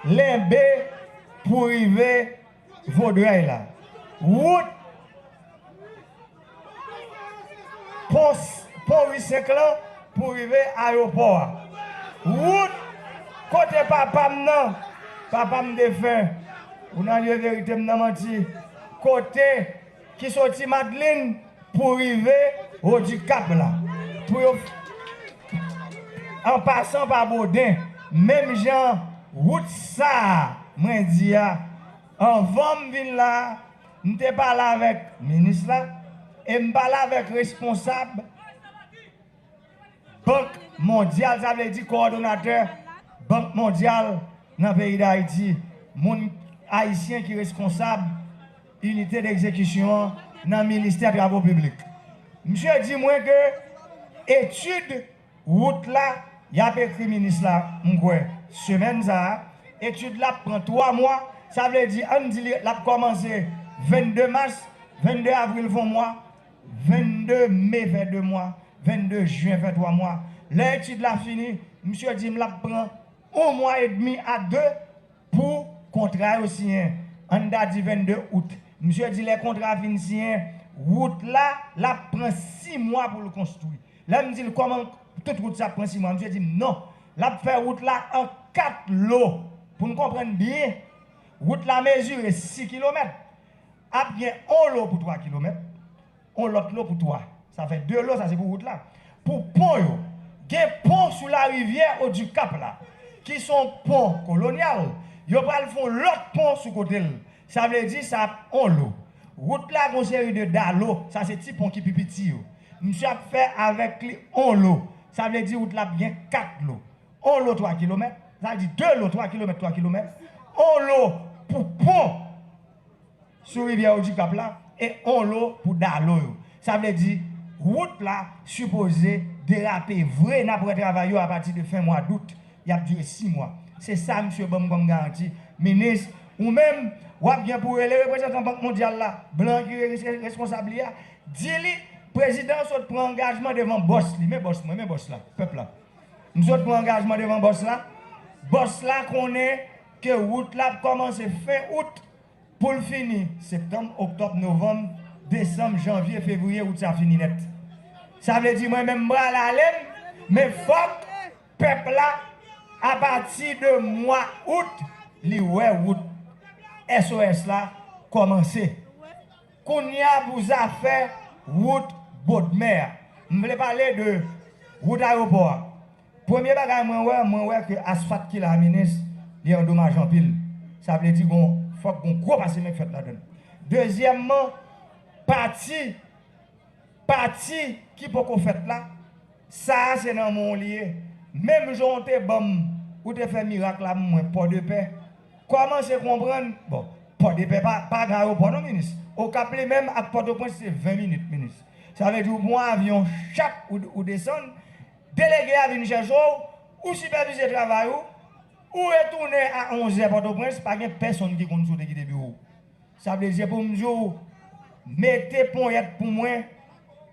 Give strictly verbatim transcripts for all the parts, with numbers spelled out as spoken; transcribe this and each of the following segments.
Lenbe pou rive Vodrèy la. Wout pon, pon ri senk lan pou rive ayewopò a. Wout kote papa m nan, papa m defen, ou nan lye verite m nan manti, kote ki soti Madlin pou rive Odikap la. Pou yo, an pasan pa Boden, menm jan wout sa a mwen di a, anvan m vin la, m te pale avèk minis la, e m pale avèk responsab Bank Mondyal, sa vle di kowòdonatè Bank Mondyal nan peyi Dayiti, moun ayisyen ki reskonsab inite degzekisyon an nan ministè travo piblik. Misye di mwen ke etid wout la, y ap ekri minis la, m kwè, semèn sa a. Etid la ap pran twa mwa, sa vle di, ann di li, l ap kòmanse vennde mas, vennde avril fè yon mwa, vennde me fè de mwa, vennde jen fè twa mwa. Lè etid la fini, misye di m l ap pran yon mwa edmi a de pou kontra yo siyen. Ann ta di vennde out. Misye di lè kontra fin siyen, wout la, l ap pran sis mwa pou l konstwi. Lè m di l kòman tout wout sa ap pran sis mwa, misye di m non. L ap fè wout la an kat lo. Pou n konprann byen, wout la mezire sis kilomèt. Ap gen yon lo pou twa kilomèt, yon lòt lo pou twa. Sa fè de lo, sa se pou wout la. Pou pon yo, gen pon sou larivyè Odikap la, ki se yon pon kolonyal. Yo pral fè yon lòt pon sou kote l. Sa vle di sa ap yon lo. Wout la gon seri de dalo, sa se ti pon ki pi piti yo. Misye ap fè avèk li yon lo. Sa vle di wout la ap gen kat lo. Yon lo twa kilomèt, sa vle di de lo, twa kilomèt, twa kilomèt. Yon lo pou pon sou rivyè Odikap la, e yon lo pou dalo yo. Sa vle di, wout la sipoze derape vre, n ap wè travay yo apati de fen mwa dout, y ap dire sis mwa. Se sa misye ban m kòm garanti. Minis, ou menm, w ap gen pou rele reprezantan Bank Mondyal la, blan ki re-, re-, reskonsab li a, di li, prezidan sot pran angajman devan bòs li, men bòs mwen, men bòs la, pèp la. M sot pran angajman devan bòs la. Bòs la konnen ke wout la ap kòmanse fen out pou l fini septanm, oktòb, novanm, desanm, janvye, fevriye, out sa fini nèt. Sa vle di mwen menm m pral ale m, men fòk pèp la, apati de mwa out, li wè wout S O S la kòmanse. Kounye a pou zafè wout Bodmè a. M vle pale de wout ayewopò a. Premye bagay mwen wè, mwen wè ke asfalt ki la, minis, li andomaje anpil. Sa vle di gon, fòk gon gwo pase men k fèt ladan l. Dezyèmman, pati, pati ki poko fèt la, sa a se nan men w li ye. Menm jan w te ban m, ou te fè mirak la pou mwen, Pòdepè, kòmanse konprann, bon, Pòdepè pa, pa gen ayewopò non, minis. Okap li menm ak Pòtoprens se ven minit, minis. Sa vle di ou pran yon avyon, chak ou, ou desann, delege a vin chèche w, ou sipèvize travay ou, ou retounen a onzè Pòtoprens, pa gen pèsonn ki konn si w te kite biwo w. Sa vle di pou m di w, mete ponyèt pou mwen,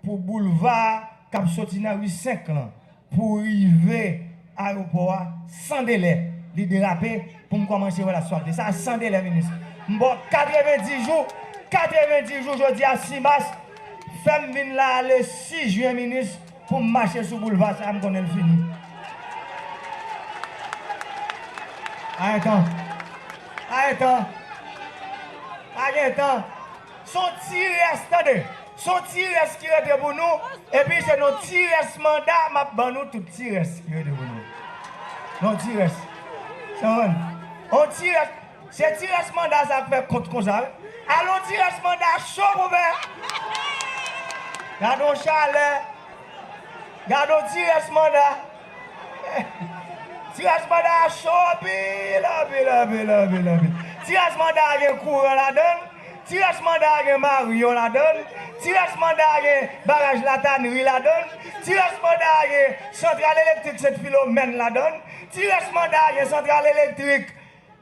pou boulva a k ap soti nan ri senk lan, pou rive ayewopò a, san delè, li derape, pou m kòmanse wè l asfalte. Sa a san delè, minis. M ba w katrevenndis jou, katrevenndis jou, jodi a sis mas, fè m vin la le sis jen, minis, pou m mache sou boulva sa a, m konnen l fini. Pa gen tan. Pa gen tan. Pa gen tan. Se yon ti rès, tande. Se yon ti rès ki rete pou nou. Epi se nan ti rès manda m ap ban nou tout ti rès ki rete pou nou. Nan ti rès. Sa konprann? Yon ti rès. Se ti rès manda sa k fè kont konsa, wi. Alon ti rès manda cho pou fè. Gade yon chalè. Gade yon ti rès manda. Ti rès manda a cho anpil, anpil, anpil, anpil, anpil. Ti rès manda a gen kouran ladan l. Ti rès manda a gen Marion ladan l. Ti rès manda a gen baraj Latanri ladan l. Ti rès manda a gen santral elektrik Sent Filomèn ladan l. Ti rès manda a gen santral elektrik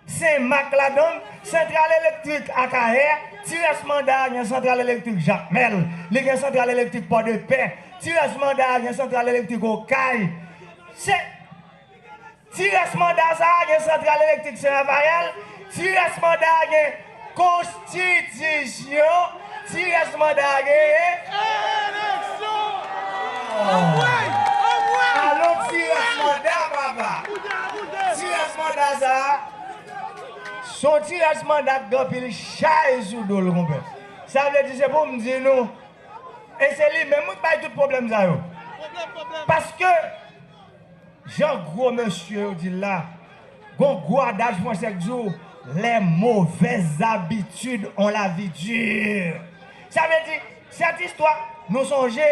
Senmak ladan l, santral elektrik Akayè, ti rès manda a gen santral elektrik Jakmèl, li gen santral elektrik Pòdepè, ti rès manda a gen santral elektrik Okay. Se, Ti rès manda sa a gen santral elektrik Sen Rafayèl. Ti rès manda a gen konstitisyon. Ti rès manda a gen eleksyon. Anmwey! Anmwey! Alon ti rès manda, papa. Ti rès manda sa a, se yon ti rès manda k gen anpil chay sou do l, konpè. Sa vle di, se pou m di nou, e se li menm wi k bay tout pwoblèm sa yo. Paske, jan gwo mesye yo di l la, gon gwo adaj fransè k di w, les mauvaises habitudes ont la vie dure. Sa vle di, sèt istwa, nou sonje,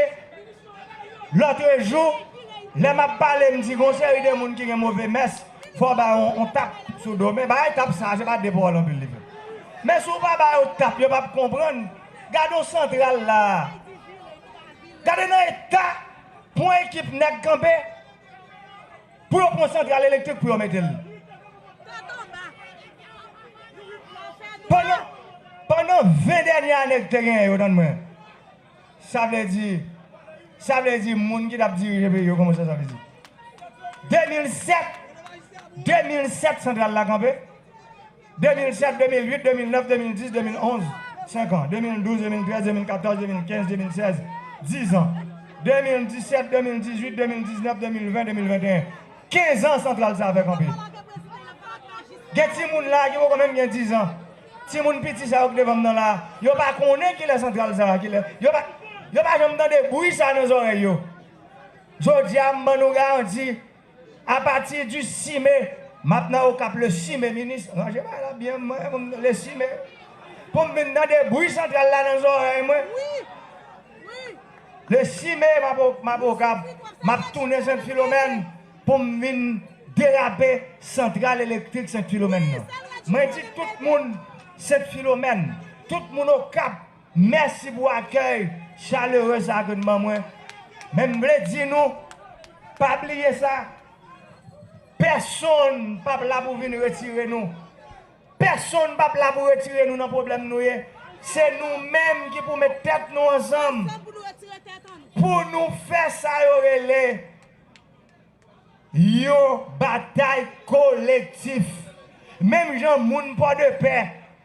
lòtrejou, lè m ap pale, m di gon seri de moun ki gen move mès, fò w ba yo yon, yon tap sou do. Men bagay tap sa, se pa de pawòl anpil li fè. Men si w pa ba yo tap, yo p ap konprann. Gade yon santral la. Gade nan eta pou yon ekip nèg kanpe pou yo pran santral elektrik pou yo mete l. Pandan, pandan ven dènye ane k te genyen yo, tann mwen. Sa vle di, sa vle di moun ki t ap dirije peyi yo, kòman sa, sa vle di? De mil sèt, de mil sèt santral la kanpe. De mil sèt, de mil uit, de mil nèf, de mil dis, de mil onz, senk an. De mil douz, de mil trèz, de mil katòz, de mil kenz, de mil sèz, dis an. De mil disèt, de mil dizuit, de mil diznèf, de mil ven, de mil venteyen. Kenz an santral sa a fè kanpe. Gen timoun la ki poko menm gen diz an. Timoun piti sa yo k devan m nan la, yo pa konnen kilè santral sa a, kilè. Yo pa, yo pa janm tande bri sa a nan zòrèy yo. Jodi a, m ban nou garanti, apati di sis me, m ap nan Okap le sis me, minis, ranje bagay la byen, mwen, mwen, le sis me. Pou m vin tande bri santral la nan zòrèy mwen. Le sis me, m ap, m ap Okap, m ap tounen Sent Filomèn pou m vin derape santral elektrik Sent Filomèn nan. Mwen di tout moun Sent Filomèn, tout moun Okap, mèsi pou akèy chalere sa a ke n ban mwen. Men m vle di nou, pa bliye sa, pèsonn p ap la pou vin retire nou. Pèsonn p ap la pou retire nou nan pwoblèm nou ye. Se nou menm ki pou met tèt nou ansanm pou nou fè sa yo rele yon batay kolektif. Menm jan moun Pòdepè,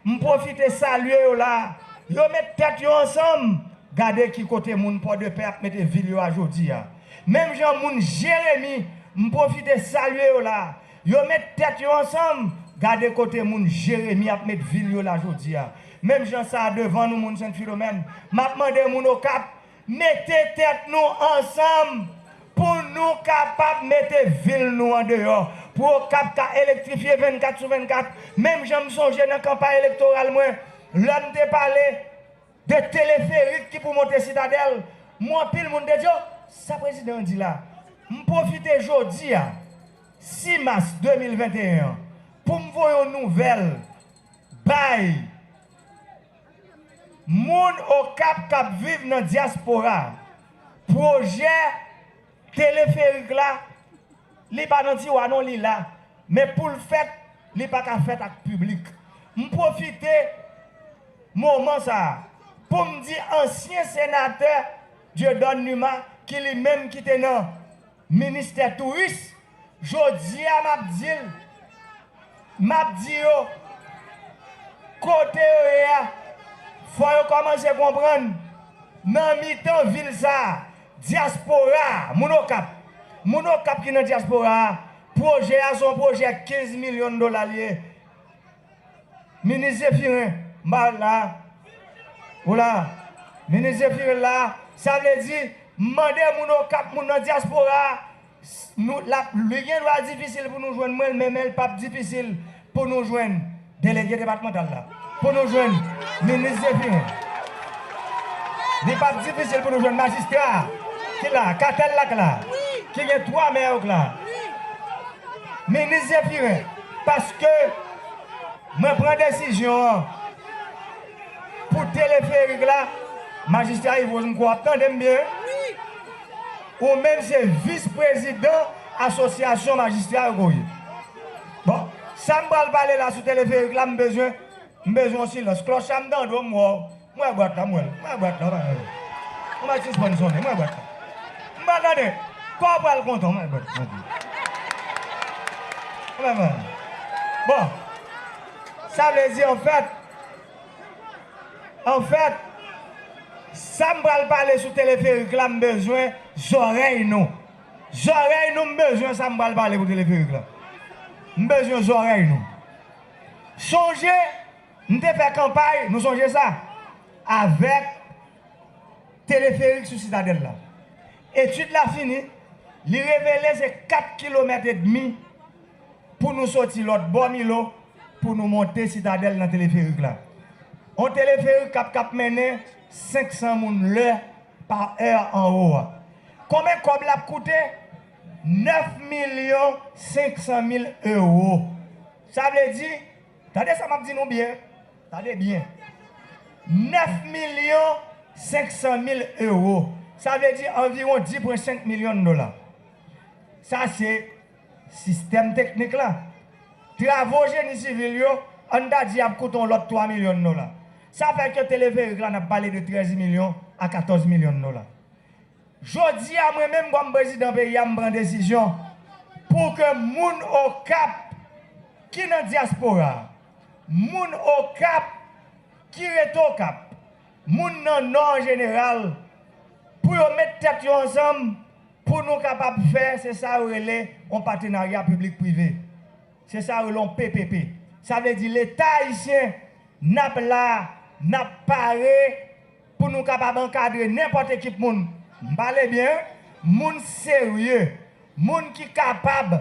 m pwofite salye yo la. Yo met tèt yo ansanm. Gade ki kote moun Pòdepè ap mete vil yo a jodi a. Menm jan moun Jeremi, m pwofite salye yo la. Yo met tèt yo ansanm. Gade kote moun Jeremi ap met vil yo la jodi a. Menm jan sa a devan nou, moun Sent Filomèn. M ap mande moun Okap, mete tèt nou ansanm pou nou kapab mete vil nou andeyò, pou Okap ka elektrifye vennkat sou vennkat. Menm jan m sonje nan kanpay elektoral mwen, lè m te pale de teleferik ki pou monte Sitadèl, m wè anpil moun te di, "O, sa prezidan an di la?" M pwofite jodi a, sis mas de mil venteyen an, pou m voye yon nouvèl bay moun Okap k ap viv nan dyaspora. Pwojè teleferik la, li pa nan tiwa non, li la. Men pou l fèt, li pa ka fèt ak piblik. M pwofite moman sa a pou m di ansyen senatè Dieudonne Numa, ki li menm ki te nan ministè touris, jodi a m ap di l, m ap di yo, kote yo ye a, fò yo kòmanse konprann, nan mitan vil sa a, dyaspora a, moun Okap, moun Okap ki nan dyaspora a, pwojè a se yon pwojè kenz milyon dola l ye. Minis Zephirin, m pa wè l la. Ou la. Minis Zephirin la. Sa vle di, m mande moun Okap, moun nan dyaspora a, s-, nou, l ap, li gen dwa difisil pou nou jwenn mwen, men, men l p ap difisil pou nou jwenn delege depatmantal la. Pou nou jwenn minis Zephirin. Li p ap difisil pou nou jwenn majistra a ki la, Katèl la k la, ki gen twa mè yo k la. Minis Zephirin, paske mwen pran desizyon an pou teleferik la, majistra Yves Rose, m kwè w ap tande m byen. Ou menm se vis prezidan asosyasyon majistra yo ke w ye. Bon, sa m pral pale la sou teleferik la, m bezwen, m bezwen yon silans. Klòch la m tande w, m wè w. M wè bwat la, m wè l. M wè bwat la, w pa wè l. Ou mèt sispann sonnen, m wè bwat la. M pa tande. Kò w pral kontan, m wè bwat la. Bon, sa vle di, anfèt, anfèt, sa m pral pale sou teleferik la, m bezwen zòrèy nou. Zòrèy nou, m bezwen sa m pral pale pou teleferik la. M bezwen zòrèy nou. Sonje, m te fè kanpay, nou sonje sa, avèk teleferik sou Sitadèl la. Etid la fini, li revele se kat kilomèt edmi pou nou soti lòt bò Milo, pou nou monte Sitadèl nan teleferik la. On teleferik k ap, k ap mennen senk san moun lè pa è anwo a. Konbyen kòb l ap koute? Nèf milyon senk san mil ewo. Sa vle di, tande sa m ap di nou byen, tande byen. Nèf milyon senk san mil ewo. Sa vle di anviwon dis pwen senk milyon dola. Sa se sistèm teknik la. Travo jeni sivil yo, ann ta di ap koute yon lòt twa milyon dola. Sa fè ke teleferik la, n ap pale de trèz milyon a katòz milyon dola. Jodi a, mwen menm kòm prezidan peyi a, m pran desizyon pou ke moun Okap ki nan dyaspora a, moun Okap ki rete Okap, moun nan Nò an jeneral, pou yo met tèt yo ansanm, pou nou kapab fè, se sa yo rele yon patenarya piblik prive. Se sa yo rele yon P P P. Sa vle di Leta ayisyen, n ap la, n ap pare pou nou kapab ankadre nenpòt ekip moun. M pale byen, moun serye, moun ki kapab.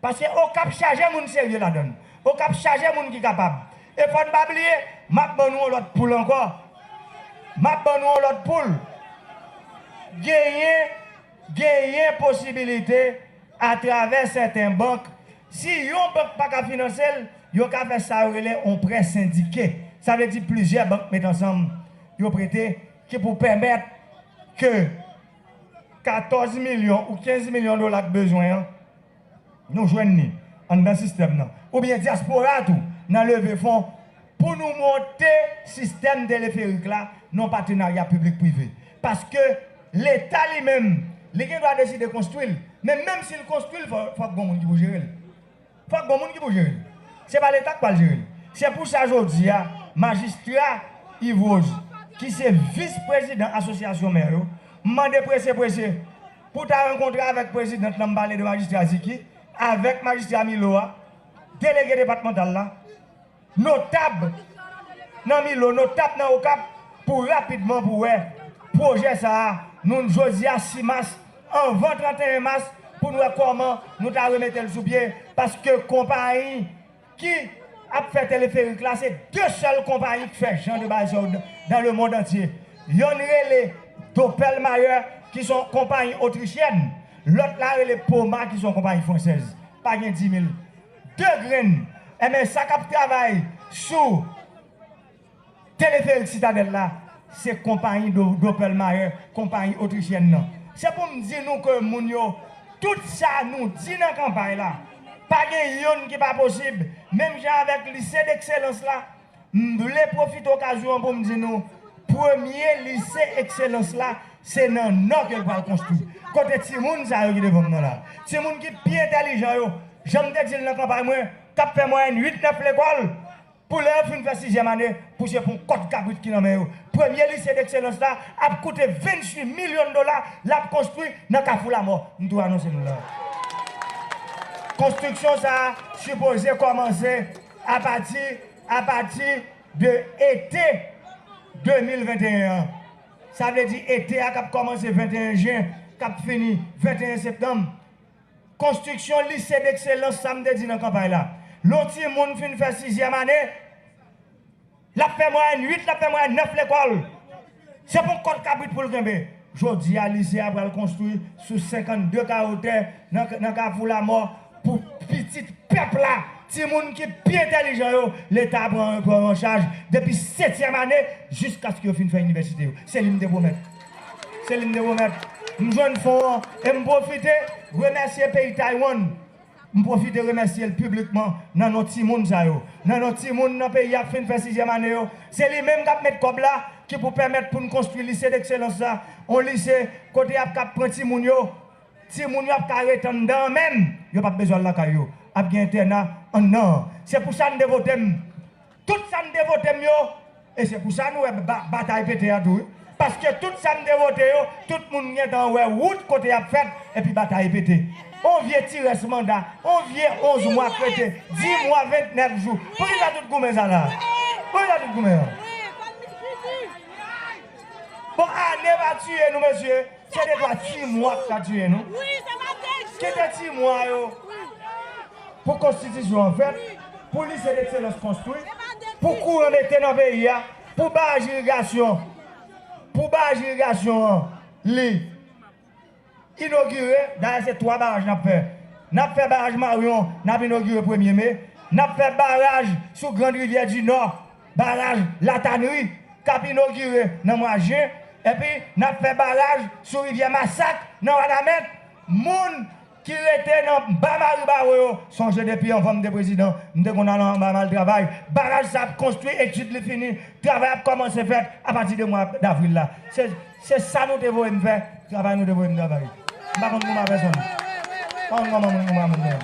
Paske Okap chaje moun serye ladan l. Okap chaje moun ki kapab. E fò n pa bliye, m ap ban nou yon lòt poul ankò. M ap ban nou yon lòt poul. Genyen, genyen posibilite atravè sèten bank. Si yon bank pa ka finanse l, yo ka fè sa yo rele yon prè sendike. Sa vle di plizyè bank met ansanm, yo prete, ki pou pèmèt ke katòz milyon ou kenz milyon dola k bezwen an, nou jwenn li anndan sistèm nan. Oubyen dyaspora tou, nan leve fon pou nou monte sistèm teleferik la nan patenarya piblik prive. Paske Leta li menm, li gen dwa deside konstwi l, men menm si l konstwi l, fò, fòk gon moun ki pou jere l. Fòk gon moun ki pou jere l. Se pa Leta k pral jere l. Se pou sa jodi a, majistra Yves Rose, ki se vis prezidan asosyasyon mè yo, m mande prese prese pou ta rankontre avèk prezidant lan, m pale de majistra Ziki, avèk majistra Milo a, delege depatmantal la, notab nan Milo, notab nan Okap, pou rapidman pou wè pwojè sa a, nou jodi a sis mas, anvan tranteyen mas, pou n wè kòman nou ta remete l sou pye, paske konpayi ki ap fè teleferik la, se de sèl konpayi ki fè jan de bagay sa yo dan, dan le mond antye. Yonn rele Doppelmayr, ki se yon konpayi otrisyèn, lòt la rele Poma, ki se yon konpayi fransèz. Pa gen di mil. De grenn. Enben, sa k ap travay sou teleferik Sitadèl la, se konpayi Do-, Doppelmayr, konpayi otrisyèn nan. Se pou m di nou ke moun yo, tout sa nou di nan kanpay la, pa gen yonn ki pa posib. Menm jan avèk lise dekselans la, m vle pwofite okazyon an pou m di nou, premye lise ekselans la, se nan Nò ke l pral konstwi. Kote timoun sa yo ki devan m nan la? Timoun ki pi entèlijan yo, jan m te di l nan kanpay mwen, k ap fè mwayèn uit nèf lekòl, pou lè yo fin fè sizyèm ane, pou se pou yon kòd kabrit ki nan men yo. Premye lise dekselans la ap koute venntuit milyon dola, l ap konstwi nan Kafou Lamò. M tou anonse nou la. Konstriksyon sa a sipoze kòmanse apati, apati de ete de mil venteyen an. Sa vle di ete a k ap kòmanse venteyen jen, k ap fini venteyen septanm. Konstriksyon lise dekselans, sa m te di nan kanpay la. Lè yon timoun fin fè sizyèm ane, l ap fè mwayèn uit, l ap fè mwayèn nèf lekòl. Se pou kòd kabrit pou l kenbe. Jodi a, lise a pral konstwi sou senkannde kawo tè nan, nan Kafou Lamò pou pitit pèp la. Timoun ki pi entèlijan yo, Leta pran, pran yo an chaj depi setyèm ane jiskaske yo fin fè inivèsite yo. Se li m te pwomèt. Se li m te pwomèt. M jwenn fon an e m pwofite remèsye peyi Taiwan. M pwofite remèsye l piblikman nan non timoun sa yo. Nan non timoun nan peyi a k fin fè sizyèm ane yo. Se li menm k ap met kòb la ki pou pèmèt pou n konstwi lise dekselans la. Yon lise kote y ap ka pran timoun yo. Timoun yo ap ka ret anndan an menm. Yo p ap bezwen al lakay yo. ap gen entèna anndan an. Se pou sa n te vote m. Tout sa n te vote m yo, e se pou sa nou wè ba- batay pete a tou, wi. Paske tout sa m te vote yo, tout moun gentan wè wout kote y ap fèt, epi batay pete. On vye ti rès manda, on vye onz mwa k rete, dis mwa, vennèf jou. Poukisa tout goumen sa la? Poukisa tout goumen an? Bon, ane pa tiye nou, mesye. Se de twa ti mwa k ka tiye nou. Kite ti mwa yo pou konstitisyon an fèt, pou lise dekselans konstwi, pou kouran mete nan peyi a, pou baraj irigasyon, pou baraj irigasyon an, li inogire. Dayè, se twa baraj n ap fè. N ap fè baraj Maryon, n ap inogire premye me. N ap fè baraj sou Grand Rivière du Nord, baraj Latanri, k ap inogire nan mwa jen. Epi, n ap fè baraj sou rivyè Masak, nan Wanament. Moun ki rete nan ba Maribawo yo, sonje depi anvan m te prezidan, m te konn al anba m al travay. Baraj sa ap konstwi, etid li fini, travay ap kòmanse fèt apati de mwa davril la. Se, se sa nou te voye m fè, travay nou te voye m travay. M pa konn goumen a pèsonn. M pa konn kòman moun goumen a moun menm.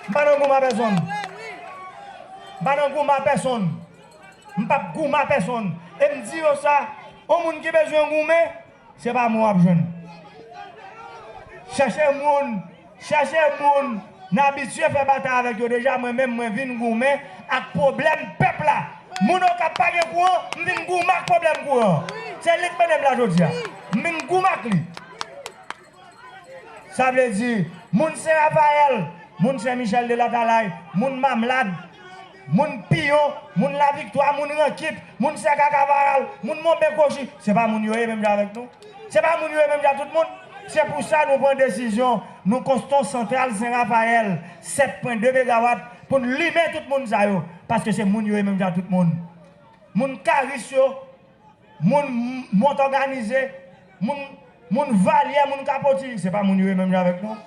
M pa nan goumen a pèsonn. M pa nan goumen a pèsonn. M p ap goumen a pèsonn. E m di yo sa, yon moun ki bezwen goumen, se pa mwen w ap jwenn. Chèche moun, chèche moun n abitye fè batay avèk yo deja. Mwen menm, mwen vin goumen ak pwoblèm pèp la. Moun Okap pa gen kouran, m vin goumen ak pwoblèm kouran. Se li k mennen m la jodi a. M vin goumen ak li. Sa vle di, moun Sen Rafayèl, moun Sen Michèl de Latalay, moun Mamlad, moun Piyon, moun Laviktwa, moun Rankit, moun Sèka Kavaral, moun Monben Kochi, se pa moun yo ye menm jan avèk nou? Se pa moun yo ye menm jan tout moun? Se pou sa nou pran desizyon, nou konstwi yon santral Sen Rafayèl, sèt pwen de megawat, pou n limen tout moun sa yo, paske se moun yo ye menm jan tout moun. Moun Karis yo, moun Mont Òganize, moun, moun Valyè, moun Kapoti, se pa moun yo ye menm jan avèk nou?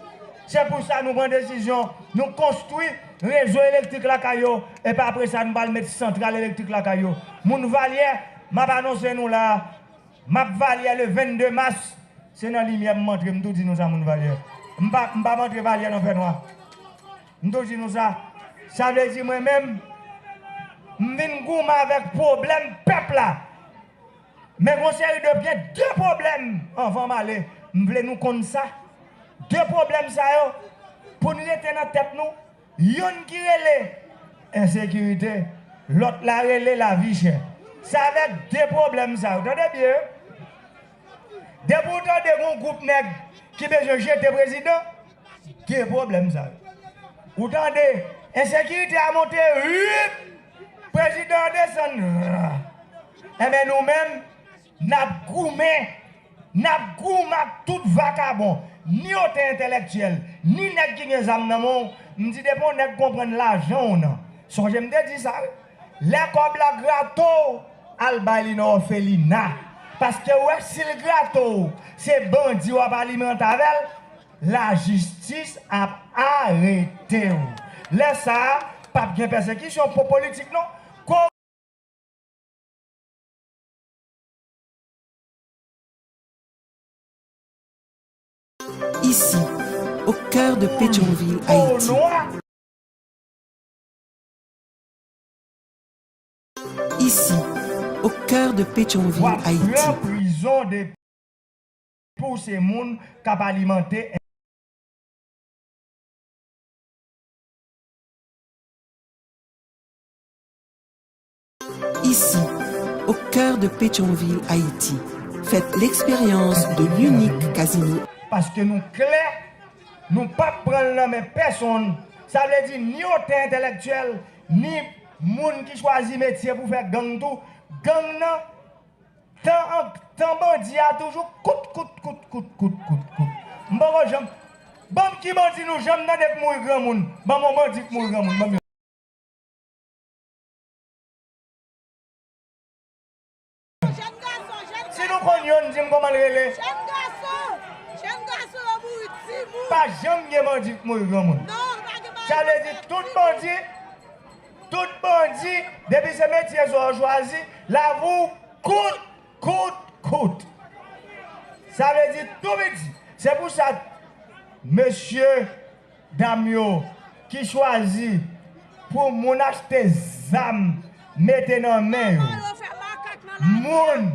Se pou sa nou pran desizyon, nou konstwi rezo elektrik lakay yo, epi apre sa, nou pral met santral elektrik lakay yo. Moun Valyè, m ap anonse nou la, m ap Valyè le vennde mas, se nan limyè m antre, m tou di nou sa, moun Valyè. M pa, m p ap antre Valyè nan fènwa. M tou di nou sa. Sa vle di mwen menm, m vin goumen avèk pwoblèm pèp la. Men gon seri de, gen de pwoblèm, anvan m ale, m vle nou konn sa. De pwoblèm sa yo, pou n rete nan tèt nou, youn ki rele ensekirite, lòt la rele lavi chè. Se avèk de pwoblèm sa yo, tande byen, depi w tande gon gwoup nèg ki bezwen jete prezidan, de pwoblèm sa yo. Ou tande, ensekirite a monte, wip, prezidan an desann, ra. Enben, nou menm, n ap goumen, n ap goumen ak tout vakabon, ni otan entèlèktyèl, ni nèg ki gen zam nan men w. M di depi yon nèg konprann lajan w nan. Sonje m te di sa, wi. Lè kòb la grate w, al bay li nan òfelina. Paske w wè, si l grate w, se bandi w ap alimante avè l, lajistis ap arete w. Lè sa a, p ap gen pèsekisyon pou politik non. Ko- Ici, au cœur de Pétionville, Haïti. Ici, au cœur de Pétionville, Haïti. Pou se moun k ap alimante. Ici, au cœur de Pétionville, Haïti, faites l'expérience de l'unique casino. Paske nou klè, nou p ap pran l nan men pèsonn. Sa vle di ni otan entèlèktyèl, ni moun ki chwazi metye pou fè gang tou. Gang nan, tan an, tan bandi a toujou kout, kout, kout, kout, kout, kout, kout. M poko janm, banm ki bandi nou janm tande k mouri granmoun? Banm yon bandi k mouri granmoun, banm yon. Si nou konn youn, di m kòman l rele. Pa janm gen bandi k mouri granmoun. Sa vle di tout bandi, tout bandi, depi se metye sa w chwazi, lavi w kout, kout, kout. Sa vle di tou piti. Se pou sa, mesye, dam yo, ki chwazi pou moun achte zam mete nan men yo. Moun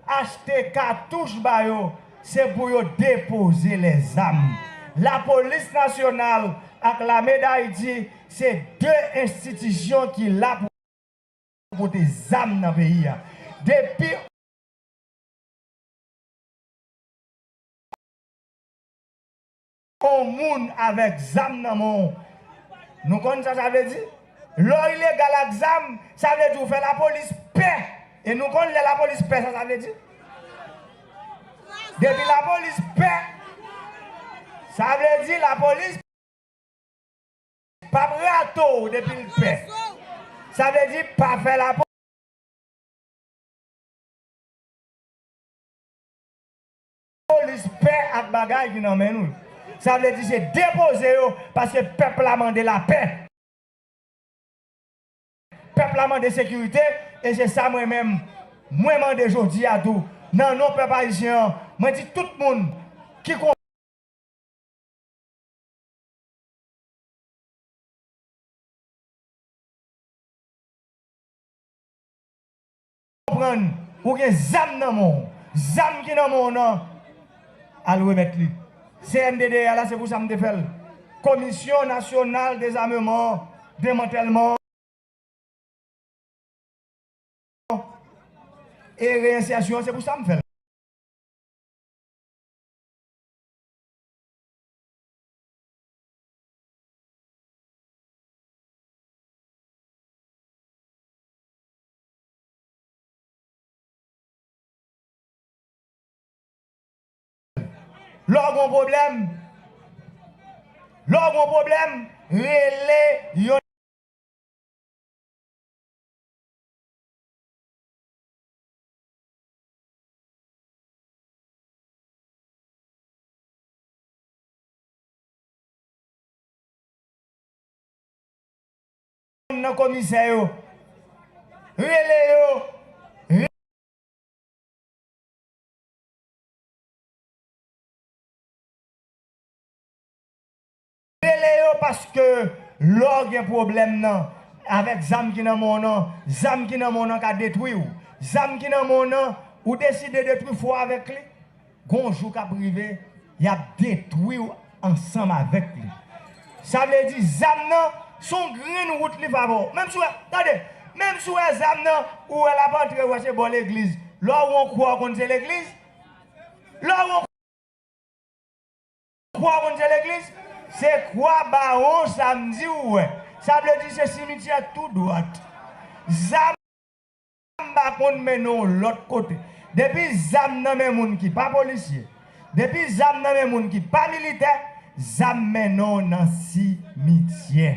achte katouch ba yo, se pou yo depoze lèzam. Lapolis nasyonal ak Lame d Ayiti se de enstitisyon ki la pou pote zam nan peyi a. Depi yon moun avèk zam nan men w, nou konn sa sa vle di? Lè w ilegal ak zam, sa vle di w fè lapolis pè. E nou konn lè lapolis pè, sa sa vle di? Depi lapolis pè, sa vle di lapolis p ap rate w depi l pè. Sa vle di pa fè lapolis pè ak bagay ki nan men nou. Sa vle di se depoze yo, paske pèp la mande lapè. Pèp la mande sekirite, e se sa mwen menm, mwen mande jodi a tou, nan non pèp ayisyen an, mwen di tout moun ki konprann ou gen zam nan men w, zam ki nan men w nan, al remèt li. C N D D A la, se pou sa m te fè l. Komisyon Nasyonal Dezameman, Demantèlman e Reyensèsyon, se pou sa m fè l. Lè w gen yon pwoblèm, lè w gen yon pwoblèm, rele yon nan komisè yo. Rele yo. Rele yo paske lè w gen pwoblèm nan, avèk zam ki nan men w nan, zam ki nan men w nan ka detwi w. Zam ki nan men w nan, ou deside detwi fò avèk li. Gon jou k ap rive, y ap detwi w ansanm avèk li. Sa vle di zam nan, se yon grenn wout li fè avè w. Menm si w wè, tande, menm si w wè zam nan, ou wè l ap antre, w wè se bò legliz. Lè w wè yon kwa, w konn se legliz. Lè w wè yon kwa, w konn se legliz. Se kwa Bawon Samdi ou wè. Sa vle di se simityè tou dwat. Zam m pa konn mennen w lòt kote. Depi zam nan men moun ki pa polisye, depi zam nan men moun ki pa militè, zam mennen w nan simityè.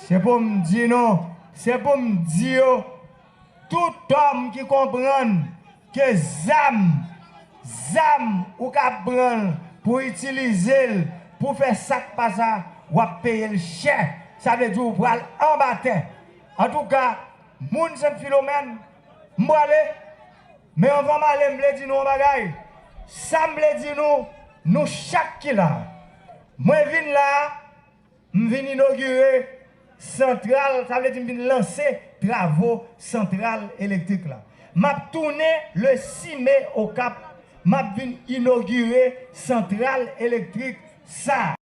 Se pou m di nou, se pou m di yo, tout òm ki konprann ke zam, zam ou ka pran l pou itilize l pou fè sa k pa sa, w ap peye l chè. Sa vle di w pral anba tè. Antouka, moun Sent Filomèn, m prale, men anvan m ale, m vle di nou yon bagay. Sa m vle di nou, nou chak ki la, mwen vin la, m vin inogire santral, sa vle di m vin lanse travo santral elektrik la. M ap tounen le sis me Okap, m ap vin inogire santral elektrik sa.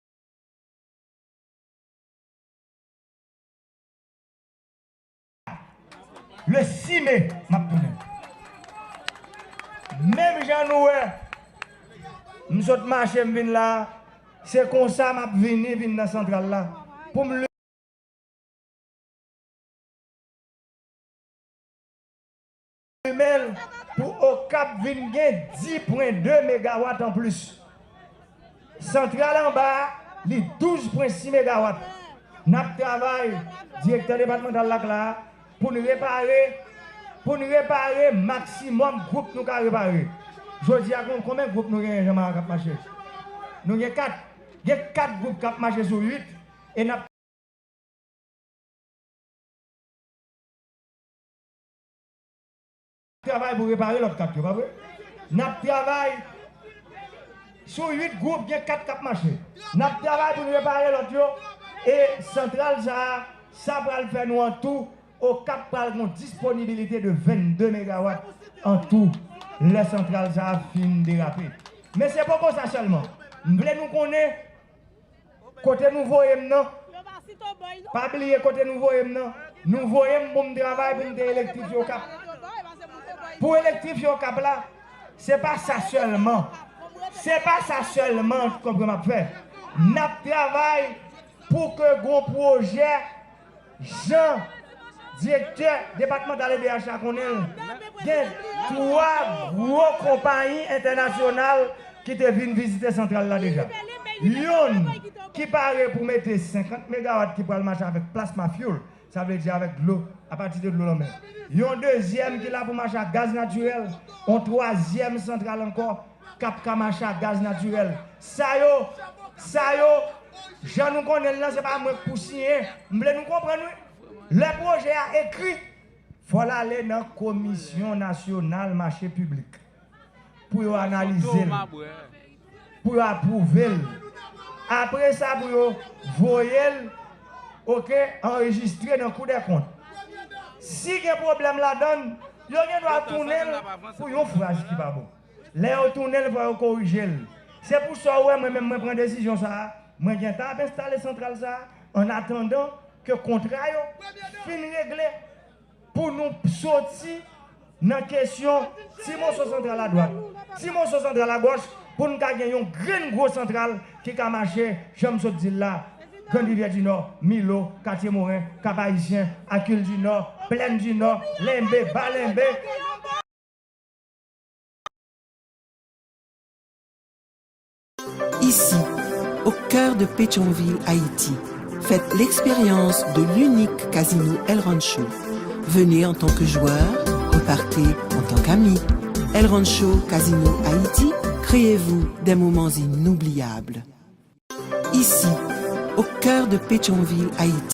Le sis me, m ap tounen. Menm jan nou wè, m sot mache, m vin la, se konsa m ap vini, vin nan santral la. Pou m limen l pou Okap vin gen dis pwen de megawat anplis. Santral anba a, li douz pwen sis megawat. N ap travay, direktè depatmantal la k la a, pou n repare, pou n repare maksimòm gwoup nou ka repare. Jodi a, kon-, konbyen gwoup nou genyen, Jean Marie, k ap mache? Nou gen kat. Gen kat gwoup k ap mache sou uit, e n ap travay pou repare lòt kat yo, pa vre? N ap travay sou uit gwoup, gen kat k ap mache. N ap travay pou n repare lòt yo. E santral sa a, sa pral fè nou an tou, Okap pral gen yon disponibilite de vennde megawat an tou lè santral sa a fin derape. Men se poko sa sèlman. M vle nou konnen kote nou voye m nan. Pa bliye kote nou voye m nan. Nou voye m pou m travay pou m te elektrifye Okap. Pou elektrifye Okap la, se pa sa sèlman. Se pa sa sèlman konprann m ap fè. N ap travay pou ke gon pwojè jan direktè depatmantal E D H la konnen l, gen twa gwo konpayi entènasyonal ki te vin vizite santral la deja. Youn ki pare pou mete senkant megawat ki pral mache avèk plasma fuel, sa vle di avèk dlo, apati de dlo lanmè. Yon dezyèm ki la pou mache ak gaz natirèl, yon twazyèm santral ankò k ap ka mache ak gaz natirèl. Sa yo, sa yo, jan nou konnen l lan, se pa mwen k pou siyen. M vle nou konprann, wi. Lè pwojè a ekri, fò l ale nan Komisyon Nasyonal Mache Piblik pou yo analize l, pou yo apwouve l. Apre sa, pou yo voye l, oke, anrejistre nan Kou dè Kont. Si gen pwoblèm ladan l, yo gen dwa tounen l pou yon fraz ki pa bon. Lè yo tounen l, fò yo korije l. Se pou sa w wè mwen menm mwen pran desizyon sa a. Mwen gentan ap enstale santral sa a, an atandan ke kontra yo fin regle pou nou soti nan kesyon ti moso santral adwat, ti moso santral agòch, pou n ka gen yon grenn gwo santral ki ka mache, jan m sot di l la, Grann Rivyè di Nò, Milo, Katye Moren, Kap Ayisyen, Akil di Nò, Plèn di Nò, Lenbe, Ba Lenbe. Ici, au cœur de Pétion-Ville, Haïti, faites l'expérience de l'unique casino El Rancho. Venez en tant que joueur, repartez en tant qu'ami. El Rancho Casino Haïti, créez-vous des moments inoubliables. Ici, au cœur de Pétion-Ville, Haïti.